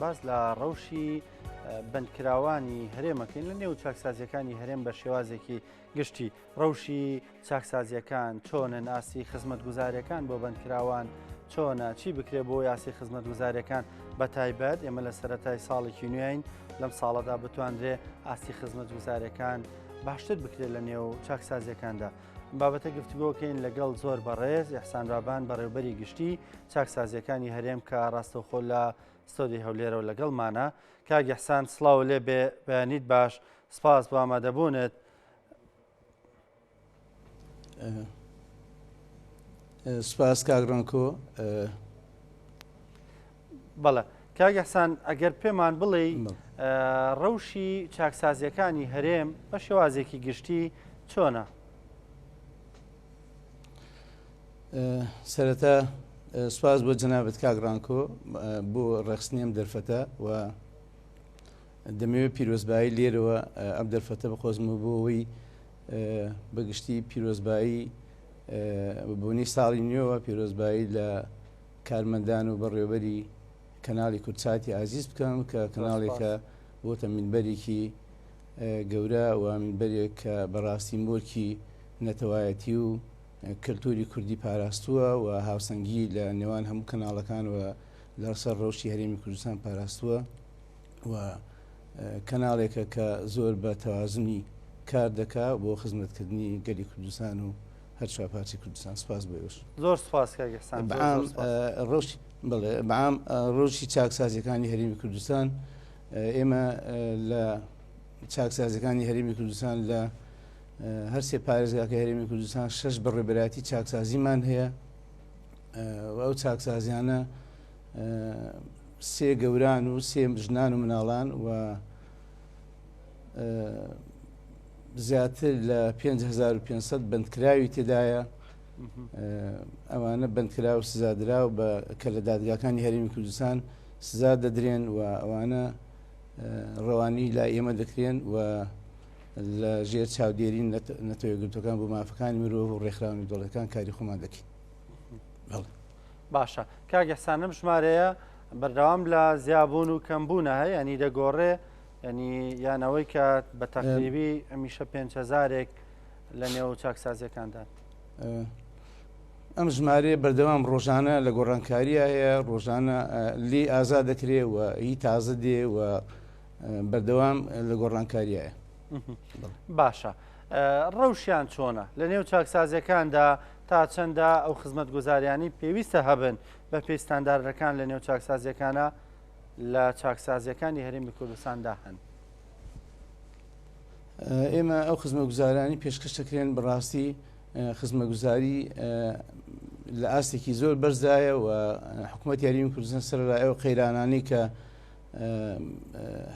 باس لە ڕەوشی بەندکراوانی هەرێمەکەین لە نێو چاکسازیەکانی هەرێم بە شێوازێکی گشتی ڕەوشی چاکسازیەکان چۆنن ئاستی خزمەتگوزاریەکان بۆ بەندکراوان چۆنە چی بکرێ بۆ یاسی خزمەتگوزاریەکان بە تایبەت ئێمە لە سەرەتای ساڵێکی نوێین لەم ساڵەدا بتواندرێ ئاستی خزمەتگوزاریەکان باشتر بکرێت لە نێو چاکسازیەکاندا. بابەتە گفتوگۆکەین لەگەڵ زۆر بەڕێز ئیحسان بابان بەڕێوبەری گشتی چاکسازیەکانی هەرێم کە ڕاستەوخۆ لە ستۆدیۆی هەولێرەوە لەگەڵمانە. کاک ئیحسان سڵاو لێ بێ بەیانیت باش سپاس بۆ ئامادەبوونت. سپاس کاک ڕەنکۆ. بەڵێ کاک ئیحسان ئەگەر پێمان بڵێی ڕەوشی چاکسازیەکانی هەرێم بە شێوازێکی گشتی چۆنە؟ سەرەتا سپاس بۆ جەنابت کاک ڕانکۆ بۆ ڕێخستنی ئەم دەرفەتە و دەمەوێت پیرۆزبایی لێرەوە ئەم دەرفەتە بقۆزمەوە بۆ ئەوەی بەگشتی پیرۆزبایی بۆنی ساڵی نوێوە پیرۆزبایی لە کارمەندان و بەڕێوبەری کەناڵی کوردساتی ئازیز بکەم کە کەناڵێکە بۆتە مینبەرێکی گەورە و مینبەرێک کە بەڕاستی مۆرکی نەتەوایەتی و کەلتوری کوردی پاراستووە و هاوسەنگی لە نێوان هەموو کەناڵەکان و لەسەر ڕەوشی هەرێمی کوردستان پاراستووە و کەناڵێکە کە زۆر بە تەوازنی کار دەکا بۆ خزمەتکردنی گەلی کوردستان و هەر چوار پارچەی کوردستان. سپاس بۆ ئێوەش. زۆر سپاس کاک ئیحسان. بەعام ڕەوشی بەڵێ بەعام ڕەوشی چاکسازیەکانی هەرێمی کوردستان ئێمە لە چاکسازیەکانی هەرێمی کوردستان لە هەرسێ پارێزگاکە هەرێمی کوردستان شش بەڕێبەرایەتی چاکسازیمان هەیە و ئەو چاکسازیانە سێ گەوران و سێ ژنان و مناڵان و زیاتر لە 5500 بەندکراوی تێدایە ئەوانە بەندکرا و سزادرا و بە کە لە دادگاکانی هەرێمی کوردستان سزا دەدرێن و ئەوانە ڕەوانی لای ئێمە دەکرێن و لە ژێر چاودێری نەتەوە یەکگرتووەکان بۆ مافەکانی مرۆڤ و ڕێکخراوە نێودەوڵەتیەکان کاری خۆمان دەکەین. بەڵێ. باشە کاک ئیحسان ئەم ژمارەیە بەردەوام لە زیابوون و کەمبوونە هەیە ینی دەگۆڕێ ینی یان ئەوەی کە بە تەقریبی ئەمیشە 5هزارێک لە نێو چاکسازیەکاندا. ئەم ژمارەیە بەردەوام ڕۆژانە لە گۆڕانکاریە هەیە ڕۆژانە لی ئازا دەکرێ و هی تازە دێ و بەردەوام لە گۆڕانکاریایە. باشە ڕەوشیان چۆنە لە نێو چاکسازیەکاندا تا چەندە ئەو خزمەتگوزاریانی پێویستە هەبن بە پێی ستانداردەکان لە نێو چاکسازیەکانە لە چاکسازیەکانی هەرێمی کوردستاندا هەن؟ ئێمە ئەو خزمەتگوزارانی پێشکەش دەکرێن بەڕاستی خزمەتگوزاری لە ئاستێکی زۆر بەرزدایە و حکوومەت یاریمی کوردستان سەرڕای ئەو قەیرانانی کە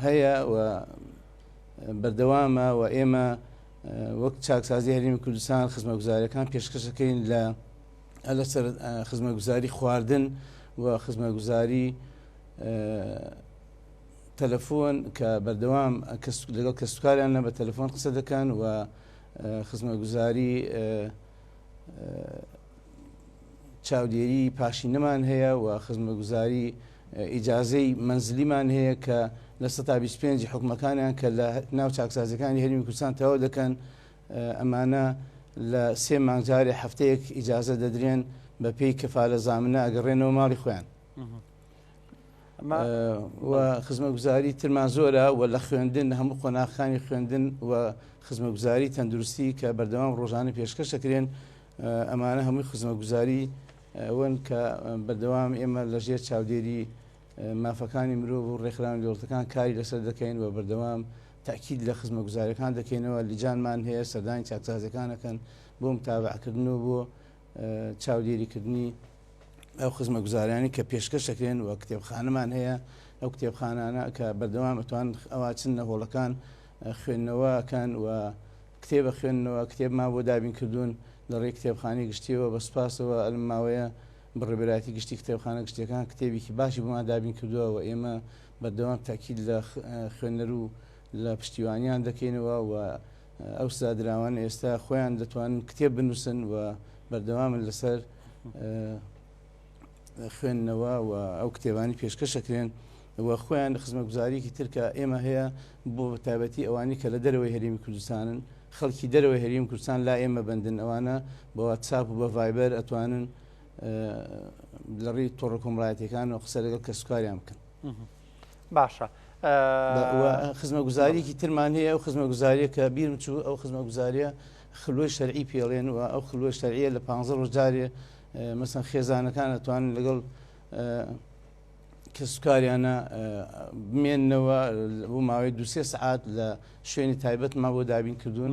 هەیە و بەردەوامە و ئێمە وەک چاکسازی هەرێمی کوردستان خزمەتگوزاریەکان پێشکەشەکەین لە لەسەر خزمەتگوزاری خواردن و خزمەتگوزاری تەلەفۆن کە بەردەوام لەگەڵ کەسوکاریان نە بە تەلەفۆن قسە دەکەن و خزمەتگوزاری چاودێری پاشینەمان هەیە و خزمەتگوزاری ئیجازەی مەنزلیمان هەیە کە 25% حکومەکانیان کە لە ناو چاکسازیەکانی هەرێمی کوردستان تەواو دەکەن ئەمانە لە سێ مانگ جارێ هەفتەیەک ئیجازە دەدرێن بە پێی کەفالە زامنە ئەگەڕێنەوە ماڵی خۆیان. و خزمەتگوزاری ترمان زۆرە و لە خوێندن هەموو قۆناغەکانی خوێندن و خزمەتگوزاری تەندروستی کە بەردەوام ڕۆژانە پێشکەش دەکرێن ئەمانە هەمووی خزمەتگوزاری ئەوەن کە بەردەوام ئێمە لە ژێر چاودێری مافەکانی مرۆڤ و ڕێکخراوە نێودەوڵەتەکان کاری لەسەر دەکەین و بەردەوام تاکید لە خزمەتگوزاریەکان دەکەینەوە لیجانمان هەیە سەردانی چاکسازیەکان ئەکەن بۆ متابعەکردن و بۆ چاودێریکردنی ئەو خزمەتگوزاریانی کە پێشکەش دەکرێن و کتێبخانەمان هەیە ئەو کتێبخانانە کە بەردەوام ئەتوان ئەوە چن لە هۆڵەکان خوێندنەوەکان و کتێبە خوێندنەوە کتێبمان بۆ دابین کردوون لە ڕێی کتێبخانەی گشتیەوە بە سوپاسەوە ئەم ماوەیە بەڕێوەبەرایەتی گشتی کتێبخانە گشتیەکان کتێبێکی باشی بۆمان دابین کردووە و ئێمە بەردەوام تاکید لە خوێنەر و لە پشتیوانیان دەکەینەوە و ئەو سزادراوان ئێستا خۆیان دەتوانن کتێب بنووسن و بەردەوامن لەسەر خوێندنەوە و ئەو کتێبانی پێشکەشەکرێن. و خۆیان خزمەتگوزاریەکی تر کە ئێمە هەیە بۆ تایبەتی ئەوانی کە لە دەرەوەی هەرێمی کوردستانن خەڵکی دەرەوەی هەرێمی کوردستان لا ئێمە بەندن ئەوانە بە واتساپ و بە ڤایبەر ئەتوانن لە ڕێی تۆڕە کۆمەڵایەتیەکانەوە قسە لەگەڵ کەسوکاریان بکەن. باشە خزمەگوزاریەکی ترمان هەیە ئەو خزمەگوزاریە کە بیرم چوو ئەو خزمەگوزاریە خلوی شەرعی پێڵێن و ئەو خلوی شەرعیە لە پ ڕۆژ جارێ مەسەن خێزانەکان ئەتوانن لەگەڵ کەسوکاریانە بمێننەوە بۆ ماوەی دوسێ سعات لە شوێنی تایبەتمان بۆ دابین کردوون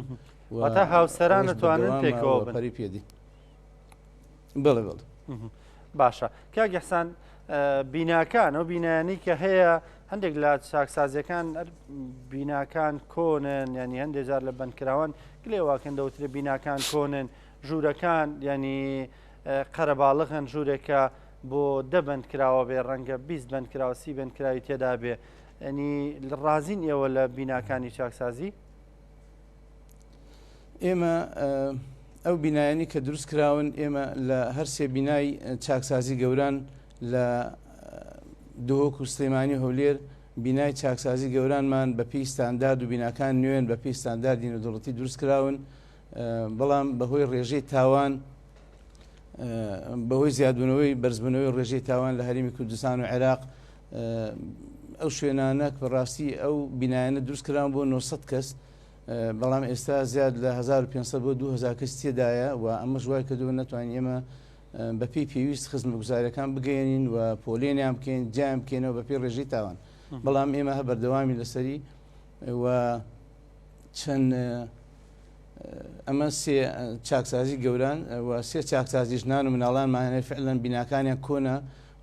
واتە هاوسەران ئەتوانن پێکەوە پەری پێدی بڵێ بڵێ باشە کاک ئیحسان بیناکان ئەو بینایانی کە هەیە هەندێک لە چاکسازیەکان بیناکان کۆنن ینی هەندێک جار لە بەندکراوان گلێواکەن دەوترێ بیناکان کۆنن ژوورەکان ینی قەرەباڵغن ژوورێکە بۆ دە بەند کراوە بێ ڕەنگە 20 بەند کراوە سی بەند کراوی تێدا بێ ینی ڕازین ئێوە لە بیناکانی چاکسازی؟ ئێمە ئەو بینایانی کە دروست کراون ئێمە لە هەرسێ بینای چاکسازی گەوران لە دهۆک و سلێمانی هەولێر بینای چاکسازی گەورانمان بە پێی ستاندارد و بیناکان نوێن بە پێی ستانداردی نێودەوڵەتی دروست کراون بەڵام بەهۆی ڕێژەی تاوان بەهۆی زیادبوونەوەی بەرزبوونەوەی ڕێژەی تاوان لە هەرێمی کوردستان و عێراق ئەو شوێنانە بەڕاستی ئەو بینایانە دروست کراون بۆ 900 کەس بەڵام ئێستا زیاد لە 1500 بۆ 2000 کەس تێدایە و ئەمەش وای کردووە نەتوانین ئێمە بەپێی پێویست خزمەتگوزاریەکان بگەیەنین و پۆلێنیان بکەین جیان بکەینەوە بەپێی ڕێژەی تاوان بەڵام ئێمە هە بەردەوامی لەسەری و چەند ئەمە سێ چاکسازی گەوران و سێ چاکسازی ژنان و مناڵانمان هەیە فعلەن بیناکانیان کۆنە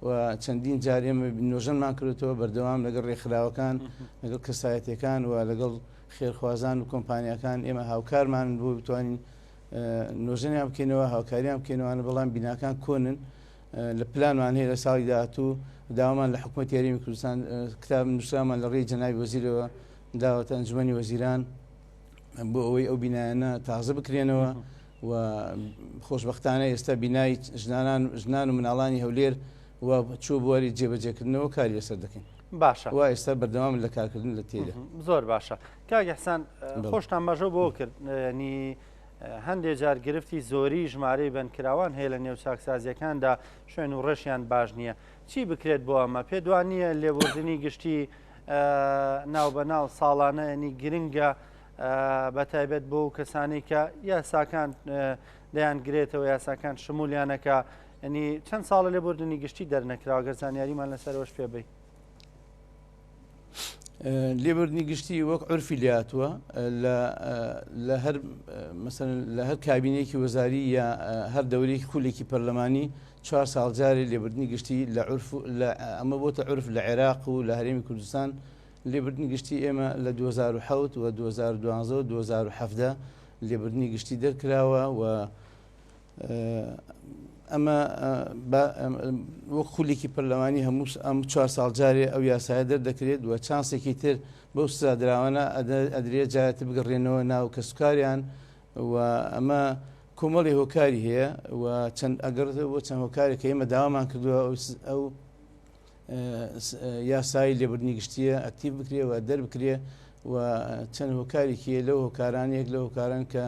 و چەندین جار ئێمە نۆژەنمان کردوەوە بەردەوام لەگەڵ ڕێکخراوەکان لەگەڵ کەسایەتەکان و لەگەڵ خێرخوازان و کۆمپانیاکان ئێمە هاوکارمان بۆ بتوانین نۆژەنیان بکەینەوە هاوکاریان بکەینەوەە بەڵام بیناکان کۆنن لە پلانمان هەیە لە ساڵی داهاتوو داوامان لە حکوومەت هەرێمی کوردستان کتاب نووسرامان لە ڕێی جەنابی وەزیرەوە داوەتە ئەنجومەنی وەزیران بۆ ئەوەی ئەو بینایانە تازە بکرێنەوە و خۆشببختانە ئێستا بینای ژنانان ژنان و مناڵانی هەولێر و چوو بواری جێبەجێکردنەوە کاری لەسەر دەکەین باشە وا ئێستا بەردەوام لە کارکردن لە تێدا زۆر باشە کاک ئیحسان خۆشتان مەژۆ بۆ کرد ینی هەندێک جار گرفتی زۆری ژمارەی بەندکراوان هەیە لە نێو چاکسازیەکاندا شوێن و ڕێشیان باش نییە چی بکرێت بۆ ئەمە پێ دوان نییە لێبوردنی گشتی ناو بە ناو ساڵانە ینی گرنگە بە تایبەت بۆ کەسانی کە یاساکان دەیان گرێتەوە یاساکان شمولیانەکە ینی چەند ساڵە لێبوردنی گشتی دەرنەکراوە گەر زانیاریمان لەسەرەوەش پێ بی. لێبوردنی گشتی وەک عرفی لاتوە لە هەر مەسەن لە هەر کابینێکی وەزاری یا هەر دەورێکی خولێکی پەرلەمانی چوار ساڵ جارێ لێبوردنی گشتی لە عرف لە ئەمە بۆتە عرف لە عێراق و لە هەرێمی کوردستان لێبوردنی گشتی ئێمە لە 2007 و 2012 و 2017 لێبوردنی گشتی دەرکراوە و ئەمە وەک خولێکی پەرلەمانی هەموو ئەم چوار ساڵ جارێ ئەو یاسایە دەردەکرێت و چانسێکی تر بەو سزادراوانە ئەدرێت جارێتر بگەڕێنەوە ناو کەسوکاریان و ئەمە کۆمەڵی هۆکاری هەیە و چەند ئەگەڕێتەوە بۆ چەند هۆکارێک کە ئێمە داوامان کردووە ئەو یاسایی لێبوردنی گشتیە ئەکتیڤ بکرێ و دەربکرێ و چەند هۆکارێکی لەو هۆکارانێک لە هۆکاران کە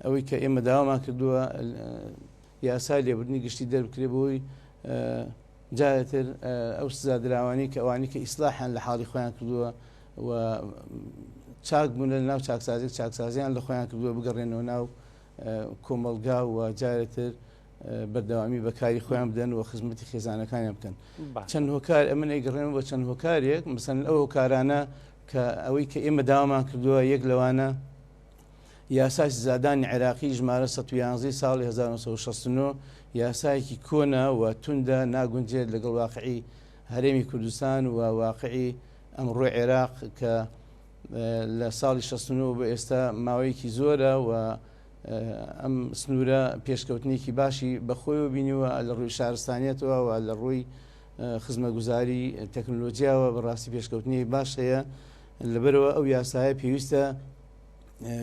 ئەوەی کە ئێمە داوامان کردووە یاسای لێبوردنی گشتی دەربکرێ بۆی جارێتر ئەو سزادراوانی کە ئەوانی کە ئیسلاحیان لە حاڵی خۆیان کردووە و چاک بوون لە ناو چاکسازی چاکسازیان لە خۆیان کردووە بگەڕێنەوە ناو کۆمەڵگا و جارێتر بەردەوامی بەکاری خۆیان بدەن و خزمەتی خێزانەکانیان بکەن چەند هۆکار ئەمن ئەیگەڕێن بۆ چەند هۆکارێک مەسەن ئەو هۆکارانە کە ئەوەی کە ئێمە داوامان کردووە یەک لەوانە یاسای سزادانی عێراقی ژمارە 111 ساڵی 1969 یاسایەکی کۆنە و توندە ناگونجێت لەگەڵ واقعی هەرێمی کوردستان و واقعی ئەمڕۆی عێراق کە لە ساڵی 69 بۆ ئێستا ماوەیەکی زۆرە و ئەم سنوورە پێشکەوتنێکی باشی بەخۆیەوە بینیوە لە ڕووی شارستانیەتەوە و لە ڕووی خزمەگوزاری تەکنۆلۆژیاوە بەڕاستی پێشکەوتنی باش هەیە لەبەرەوە ئەو یاسایە پێویستە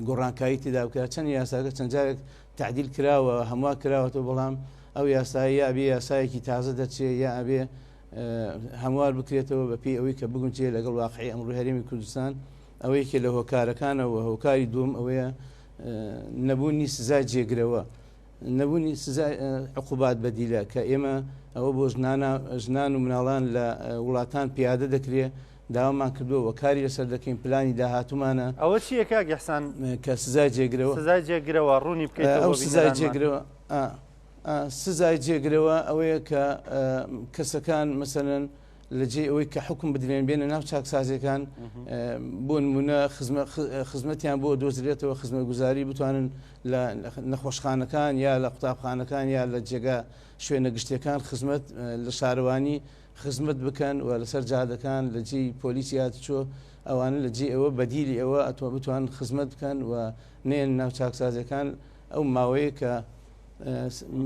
گۆڕانکاری تێدا بکرا چەند یاساکە چەند جارێک تعدیل کراوە هەموو کراوەتەوە بەڵام ئەو یاسایە یا ئەبێ یاسایەکی تازە دەچێ یا ئەبێ هەموار بکرێتەوە بە پێی ئەوەی کە بگونجێ لەگەڵ واقعی ئەمڕۆی هەرێمی کوردستان. ئەوە یەکێ لە هۆکارەکانە و هۆکاری دووەم ئەوەیە نەبوونی سزای جێگرەوە، نەبوونی سزای عقوبات بەدیلە کە ئێمە ئەوە بۆ ژنان و مناڵان لە وڵاتان پیادە دەکرێت، داوامان کردووە و کاری لەسەر دەکەین، پلانی داهاتوومانە. ئەوە چییە کاک ئیحسان؟ کە سزای جێگرەوە. سزای جێگرەوە ڕوونی بکەیتەوە ئەو سزای جێگرەوە سزای جێگرەوە ئەوەیە کە کەسەکان مەسەلەن لە جێی ئەوەی کە حوکم بدرێن بێنە ناو چاکسازیەکان، بۆ نمونە خزمەتیان بۆ دۆزرێتەوە، خزمەتگوزاری بتوانن لە نەخۆشخانەکان یا لە قوتابخانەکان یا لە جێگا شوێنە گشتیەکان خزمەت لە شارەوانی خزمەت بکەن و لەسەر جادەکان لە جێی پۆلیسی هاتوچۆ ئەوانە لە جێی ئەوە بەدیلی ئەوە ئەتوە بتوان خزمەت بکەن و نێن ناو چاکسازیەکان ئەو ماوەیە کە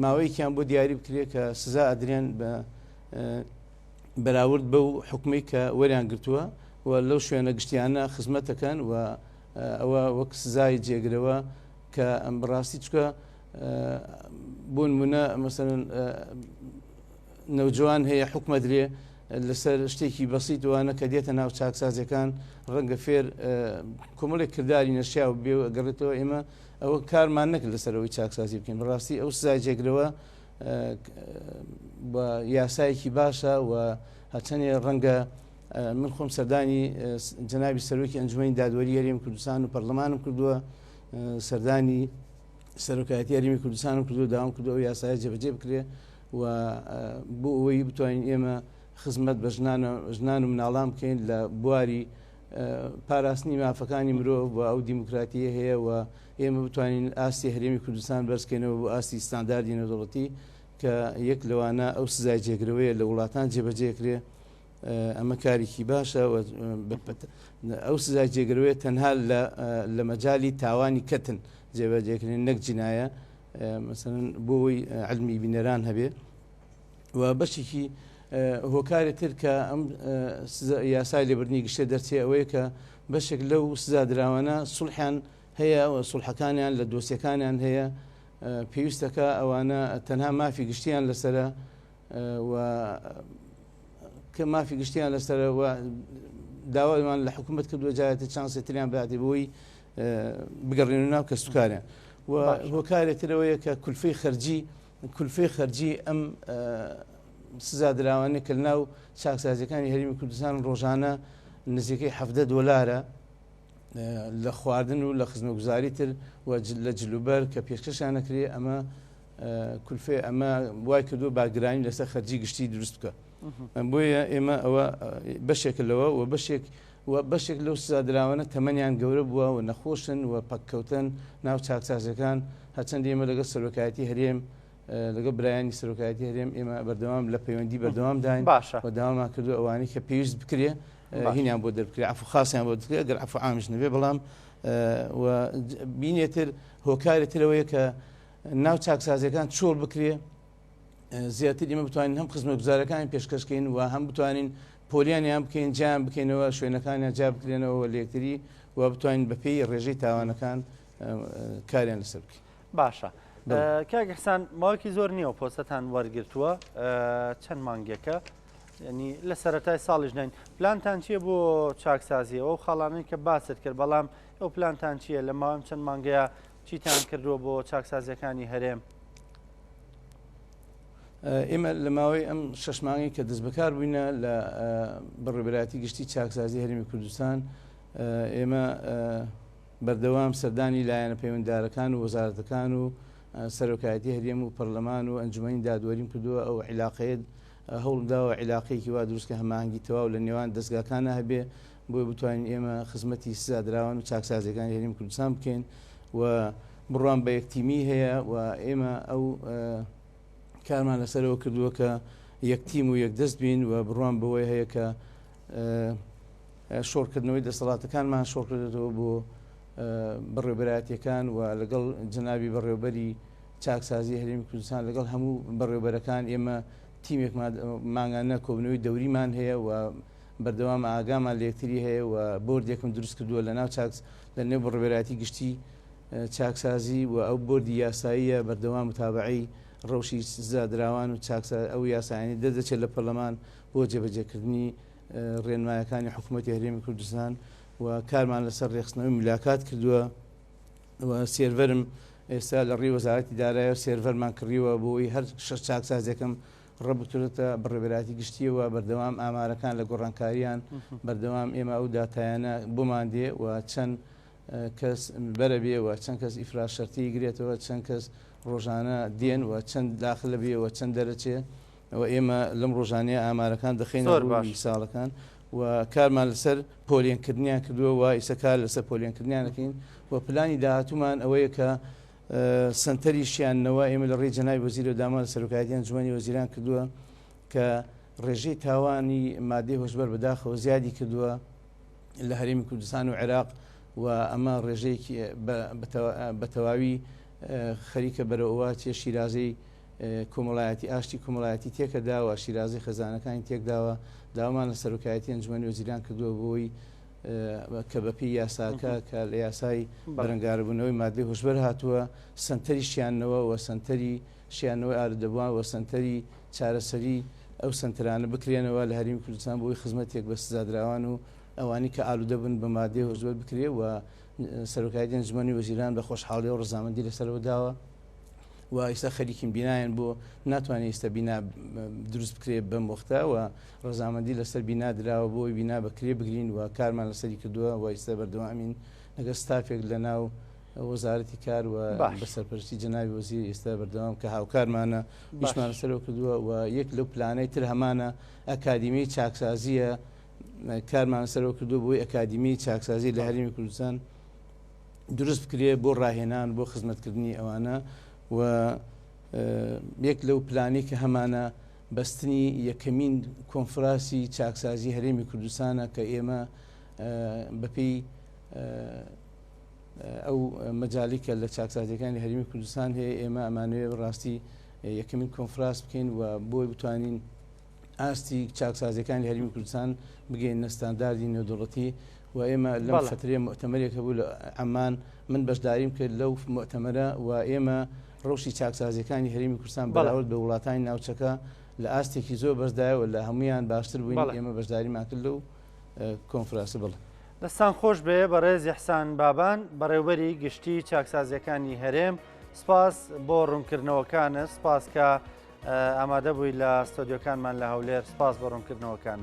ماوەیەکیان بۆ دیاری بکرێت کە سزا ئەدرێن بە بەراورد بەو حکومەی کە وەریان گرتووە و لەو شوێنە گشتیانە خزمەت دەکەن و ئەوە وەک سزای جێگرەوە کە ئەم بەڕاستی چکە بۆ نمونە مەسەلەن نەوجوان هەیە حکومە درێ لەسەر شتێکی بەسیت وانە کە دێتە ناو چاکسازیەکان ڕەنگە فێر کۆمەڵێک کردداری نەشیا و بێ گەڕێتەوە. ئێمە ئەوە کارمان نەکرد لەسەرەوەی چاکسازی بکەین. بەڕاستی ئەو سزای جێگرەوە بە یاسایەکی باشە و هەرچەندێ ڕەنگە من خۆم سەردانی جەنابی سەرۆکی ئەنجومەنی دادوەری هەرێمی کوردستان و پەرلەمانم کردووە، سەردانی سەرۆکایەتی هەرێمی کوردستانم کردووە، داوام کردووە ئەو یاسایە جێبەجێ بکرێ و بۆ ئەوەی بتوانین ئێمە خزمەت بە ژنان و مناڵان بکەین لە بواری پاراستنی مافەکانی مرۆڤ و ئەو دیموکراتیە هەیە و ئێمە بتوانین ئاستی هەرێمی کوردستان بەرزکەینەوە بۆ ئاستی ستانداردی نێودەوڵەتی کە یەک لەوانە ئەو سزای جێگرەوەیە لە وڵاتان جێبەجێکرێ. ئەمە کارێکی باشە. ئەو سزای جێگرەوەیە تەنها لە مەجای تاوانی کەتن جێبەجێکرێن نەک جینایە، مەسەلەن بۆ ئەوەی علمی بینەران هەبێ. و بەشێکی هۆکاری تر کە ئەم یاسای لێبردنی گشتێ دەرچێ ئەوەیە کە بەشێک لەو سزا دراوانە سوڵحیان هەیە و سوڵحەکانیان لە دۆسیەکانیان هەیە، پێویستەکە ئەوانە تەنها مافی گشتیان لەسرە و کە مافی گشتیان لەسرە و داوامان لە حکوومەت کردووە جارێتە چانسی تریان بداتێ بۆی بگەڕێن ناو کەسوکاریان. و هۆکارێک ترەوەیە کە کولفەی خەرجی کولفەی خەرجی ئەم سزادراوانە کە لەناو چاکسازیەکانی هەرێمی کوردستان ڕۆژانە نزیکەی 17 دۆلارە لە خواردن و لە خزمەتگوزاری تر و لە جلوبەر کە پێشکەشیان نەکرێ، ئەمە کولفەی ئەمە وای کردو بارگرانی لەسەر خەرجی گشتی دروست بکە. بۆیە ئێمە ئەوە بەشێکە لەوە و بەشێک و بەشێک لەو سزادراوانە تەمەنیان گەورە بووە و نەخۆشن و پەککەوتن ناو چاکسازیەکان. هەرچەند ئێمە لەگەڵ سەرۆکایەتی هەرێم لەگەڵ برایانی سەرۆکایەتی هەرێم ئێمە بەردەوام لە پەیوەندی بەردەوام داین باشە و داوامان کردو ئەوانەی کە پێویست بکرێ هینیان بۆ دەربکرێ، عەفو خاصیان بۆ دەکرێ ئەگەر عەفو عامیش نەبێ. بەڵام و بینێتر هۆکاری ترەوەیە کە ناو چاکسازیەکان چۆڵ بکرێ، زیاتر ئێمە بتوانین هەم خزمەتگوزارەکانی پێشکەشکەین و هەم بتوانین پۆلیانیان بکەین، جیان بکەینەوە، شوێنەکانیان جیا بکرێنەوە لە یەکتری و بتوانین بەپێی ڕێژەی تاوانەکان کاریان لەسەر بکەین. باشە کاک ئیحسان، ماوەیەکی زۆر نییە پۆستتان وەرگرتووە، چەند مانگێکە، ینی لە سەرەتای ساڵیش نین. پلانتان چییە بۆ چاکسازیەوە و خاڵانەی کە باست کرد، بەڵام ئەو پلانتان چییە لە ماوەم چەند مانگەیە چیتان کردووە بۆ چاکسازیەکانی هەرێم؟ ئێمە لە ماوەی ئەم شەش مانگی کە دەست بەکار بووینە لە بەڕێوەبەرایەتی گشتی چاکسازی هەرێمی کوردستان، ئێمە بەردەوام سەردانی لایەنە پەیوەنددارەکان و وەزارەتەکان و سەرۆکایەتی هەرێم و پەرلەمان و ئەنجومەنی دادوەریم کردووە. ئەو عیلاقەیە هەوڵم داوە عیلاقەیەکی وا دروست کە هەماهەنگی تەواو لە نێوان دەستگاکانە هەبێ بۆی بتوانین ئێمە خزمەتی سزادراوان و چاکسازیەکانی هەرێمی کوردستان بکەین و بڕوام بە یەک تیمی هەیە و ئێمە ئەو کارمان لەسەرەوە کردووە کە یەک تیم و یەک دەست بین و بڕوام بەوەی هەیە کە شۆڕکردنەوەی دەسەڵاتەکانمان شۆڕکردێتەوە بۆ بەڕێوبەرایەتیەکان و لەگەڵ جەنابی بەڕێوبەری چاکسازی هەرێمی کوردستان لەگەڵ هەموو بەڕێوبەرەکان ئێمە تیمێکمان مانگانە کۆبنەوەی دەوریمان هەیە و بەردەوام ئاگامان لە یەکتری هەیە و بۆردێکم دروست کردووە لە ناو چاکس لە نێو بەڕێوبەرایەتی گشتی چاکسازی و ئەو بۆردی یاساییە بەردەوام متابعەی ڕەوشی سزادراوان و چاکسا ئەو یاسایانی دەردەچێت لە پەرلەمان. بۆ جێبەجێکردنی ڕێنمایەکانی حکوومەتی هەرێمی کوردستان و کارمان لەسەر ڕێکخستنەوەی ملاکات کردووە و سێرڤەرم ئێستا لە ڕێی وەزارەتی دارایەوە سێرڤەرمان کڕیوە بۆی هەر شەش چاکسازیەکەم ڕەبترێتە بەڕێوەبەرایەتی گشتیەوە بەردەوام ئامارەکان لە گۆڕانکاریان بەردەوام ئێمە ئەو داتایانە بۆمان دێ و چەند کەس بەرە بێ و چەند کەس ئیفراز شەرتی گرێتەوە چەند کەس ڕۆژانە دێن و چەند داخلە بێ و چەند دەرەچێ و ئێمە لەم ڕۆژانەیە ئامارەکان دەخەینە ڕووی ساڵەکان و کارمان لەسەر پۆلێنکردنیان کردووە و ئیستا کار لەسەر پۆلێنکردنیان دەکەین و پلانی داهاتوومان ئەوەیە کە سەنتەری شیاندنەوە ئێمە لە ڕێی جەنابی وەزیرەوە داوامان لە سەرۆکایەتی ئەنجومەنی وەزیران کردووە کە ڕێژەی تاوانی مادەی هۆشبەر بەداخەوە زیادی کردووە لە هەرێمی کوردستان و عێراق و ئەمە ڕێژەیەکی بە تەواوی خەریکە بەرەوە چێ شیرازەی کۆمەڵایەتی ئاشتی کۆمەڵایەتی تێکەداوە شیرازەی خێزانەکانی تێکداوە داوامان لە سەرۆکایەتی ئەنجومەنی وەزیران کردووە بۆی کە بەپێی یاساکە کە لە یاسای بەرەنگاربوونەوەی مادەی هۆشبەر هاتووە سەنتەری شیاندنەوە و سەنتەری شیاندنەوەی ئالوودەبووان و سەنتەری چارەسەری ئەو سەنتەرانە بکرێنەوە لە هەرێمی کوردستان بۆی خزمەتێک بە سزادراوان و ئەوانی کە ئالوودە بن بە مادەی هۆشبەر بکرێ و سەرۆکایەتی ئەنجومەنی وەزیران بە خۆشحاڵی و ڕەزامەندی لەسەرەوە داوە. و ئیستا خەریکین بینایان بۆ ناتوانێت ئیستا بینا دروست بکرێ بەم وەختە و ڕەزامەندی لەسەر بینا دراوە بۆی بینا بەکرێ بگرین و کارمان لەسەری کردووە و ئیستا بەردەوامین لەگەڵ ستافێک لە ناو وەزارەتی کار و بە سەرپەرشتی جەنابی وەزیر ئێستا بەردەوام کە هاوکارمانە ئیشمان لەسەرەوە کردووە و یەک لەو پلانەی تر هەمانە ئەکادیمی چاکسازیە کارمان لەسەرەوە کردووە بۆی ئەکادیمی چاکسازی لە هەرێمی کوردستان دروست بکرێ بۆ ڕاهێنان بۆ خزمەتکردنی ئەوانە و یەک لەو پلانی کە هەمانە بەستنی یەکەمین کۆنفراسی چاکسازی هەرێمی کوردستانە کە ئێمە بەپێی ئەو مەجالی کە لە چاکسازیەکانی هەرێمی کوردستان هەیە ئێمە ئەمانەوێ ڕاستی یەکەمین کۆنفراس بکەین و بۆی بتوانین ئاستی چاکسازیەکانی هەرێمی کوردستان بگەینە ستانداردی نێودەوڵەتی و ئێمە لەم فترەیە موئتەمەرێک هەبوو لە عەمان من بەشداریم کرد لەو موئتەمەرە و ئێمە ڕەوشی چاکسازیەکانی هەرێمی کوردستان بەراورد بە وڵاتانی ناوچەکە لە ئاستێکی زۆر بەرزدایە و لە هەمویان باشتر بووین ئێمە بەشداریمان کرد لەو کۆنفراسە بڵێ. دەستان خۆش بێ بەڕێز ئیحسان بابان بەڕێوبەری گشتی چاکسازیەکانی هەرێم سپاس بۆ ڕوونکردنەوەکانت سپاس کە ئامادە بووی لە ستۆدیۆکانمان لە هەولێر سپاس بۆ ڕوونکردنەوەکانت.